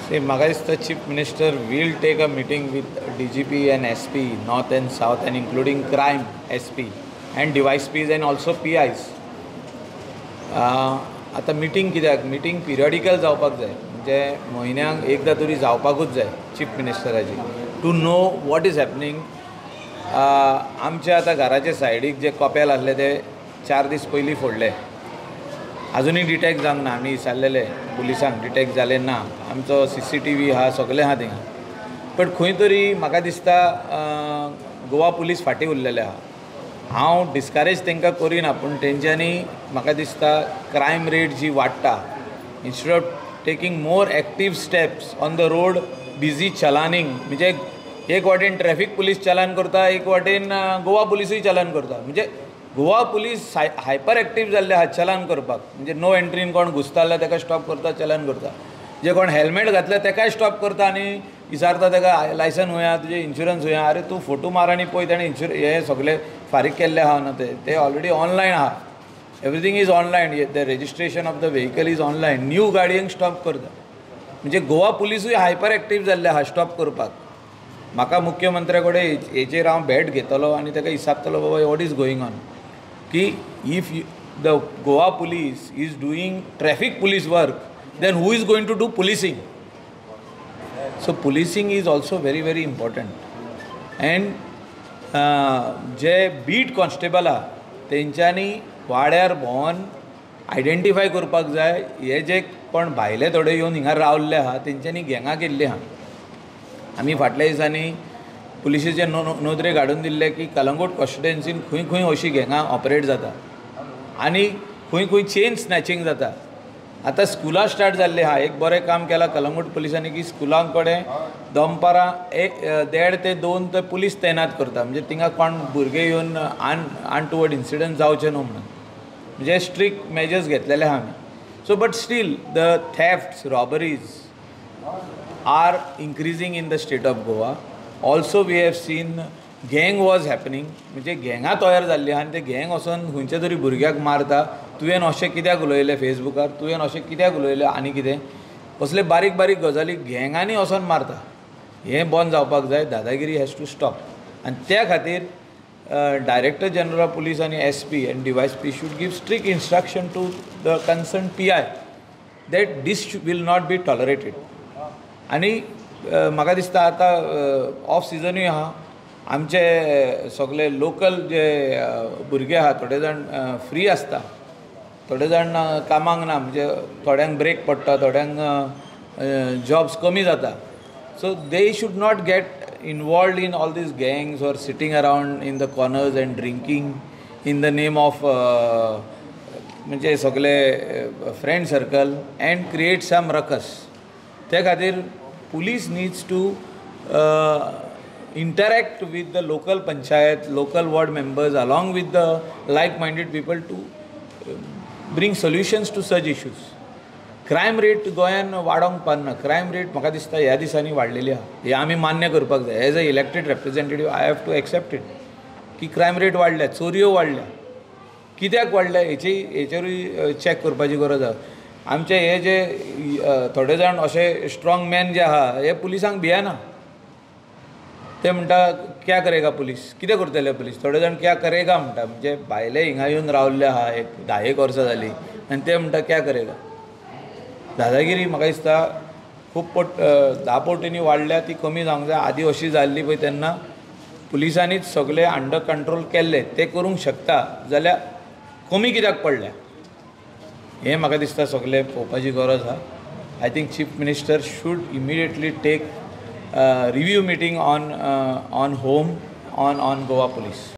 See, म्हाका दिसता chief minister will take a meeting with DGP and SP north and south and including crime SP and DySPs and also PIs. आतां meeting कित्याक, meeting पिरियडिकल जावपाक जाय, म्हणजे म्हयन्याक एकदां तरी जावपाकूच जाय chief मिनिस्टराची, to know what is happening. आमच्या आतां घराचे सायडीक जे कपेल आसले ते 4 दीस पयलीं फोडले, अजुनूय डिटेक्ट जावंक ना. आमी विचारलेले पुलिसांक, डिटेक्ट जालें ना. आमचो CCTV आहा, सगळें आहा थिंगा, बट खंय तरी म्हाका दिसता गोवा पुलीस फाटीं उरलेले आहा. हांव डिस्करेज तांकां करिना, पूण तेंच्यांनी म्हाका दिसता क्रायम रेट जी वाडटा, instead of taking more active steps on the road, busy chalaning, म्हणजे एक वाटेन ट्रॅफिक पुलीस चलान करता, एक वाटेन गोवा पुलिसूय चलान करता. म्हणजे गोवा पुलीस हायपर एक्टीव जाल्ले आहा चलान करपाक, म्हणजे नो एंट्रीन कोण घुसता जाल्यार ताका स्टॉप करता, चलान करता. जे कोण हेल्मेट घातले ताकाय स्टॉप करता आनी विचारता ताका लायसन हुंया, तुजें इन्शुरन्स हुंया. अरे तूं फोटो मार आनी पळय ताणें इन्शुरन्स हे सगळे फारीक केल्ले आहा न्हू, ते ऑलरेडी ऑनलायन आहा. Everything is online, the registration of the vehicle is online. New गाडयेंक stop करता, म्हणजे गोवा पुलिसूय हायपर एक्टीव जाल्ले आहा स्टॉप करपाक. म्हाका मुख्यमंत्र्या कडेन हेचेर हांव भेट घेतलो आनी ताका विचारतलो, बाबा what is going on, की if the Goa police is doing traffic police work, then who is going to do policing? So policing is also very very important. And J beat constable आहा तेंच्यांनी वाड्यार भोंवन identify करपाक जाय हे जे कोण भायले थोडे येवन हिंगा रावल्ले आहा तेंच्यांनी गँगां केल्ली आहा. आमी फाटल्या दिसांनी पुलिसेचे नदरेक हाडून दिल्ले की कलंगूट कॉन्स्टिट्युएन्सीन खंय खंय अशी गँगां ऑपरेट जाता आनी खंय खंय चेन स्नॅचिंग जाता. आतां स्कुलां स्टार्ट जाल्लीं आहा, एक बरें काम केलां कलंगूट पुलिसांनी की स्कुलां कडेन दनपारां 1-1.5 ते 2 ते पुलीस तैनात करता, म्हणजे थिंगा कोण भुरगे येवन अनटुवर्ड इन्सिडंट जावचे न्हू म्हणून, म्हणजे स्ट्रिक्ट मेजर्स घेतलेले आहा आमी. So but still the thefts, robberies are increasing in the state of Goa. Also we have seen gang was happening, म्हणजे गँगां तयार जाल्ली आहा आनी ते गँग वचोन खंयच्या तरी भुरग्याक मारता. तुवें अशें कित्याक उलयलें फेसबुकार, तुवें अशें कित्याक उलयलें, आनी कितें असले बारीक बारीक गजाली गँगांनी वचोन मारता. हें बंद जावपाक जाय, दादागिरी हॅज टू स्टॉप. आनी त्या खातीर डायरेक्टर जनरल ऑफ पुलीस आनी SP and DySP should give strict instruction to the concern PI that this will not be tolerated. आनी म्हाका दिसता आतां ऑफ सिजनूय आहा, आमचे सगळे लोकल जे भुरगे आहा थोडे जाण फ्री आसता, थोडे जाण कामाक ना, म्हणजे थोड्यांक ब्रेक पडटा, थोड्यांक जॉब्स कमी जाता. So they should not get involved in all these gangs or sitting around in the corners and drinking in the name of म्हणजे सगळे friend circle and create some ruckus. त्या खातीर police needs to interact with the local panchayat, local ward members along with the like minded people to bring solutions to such issues. Crime rate गोंयान वाडोवंक पारना, crime rate म्हाका दिसता ह्या दिसांनी वाडलेली आहा, हें आमी मान्य करपाक जाय. As a elected representative I have to accept it की क्रायम रेट वाडल्या, चोरयो वाडल्या. कित्याक वाडल्या हेचेरूय चॅक करपाची गरज आहा. आमचे हे जे थोडे जाण अशे स्ट्रॉंग मॅन जे आहा हे पुलिसांक भियेना, ते म्हणटा क्या करेगा पुलीस, कितें करतले पुलीस. थोडे जाण क्या करेगा म्हणटा, म्हणजे भायले हिंगा येवन रावल्ले आहा एक 10 वर्सां जालीं आनी ते म्हणटा क्या करेगा. दादागिरी म्हाका दिसता खूब पट 10 पटींनी वाडल्या, ती कमी जावंक जाय. आदीं अशी जाल्ली पळय तेन्ना पुलिसांनीच सगळे अंडर कंट्रोल केल्ले, ते करूंक शकता जाल्यार कमी कित्याक पडल्या हें म्हाका दिसता सगळें पळोवपाची गरज आहा. I think chief minister should immediately take review meeting on home on Goa police.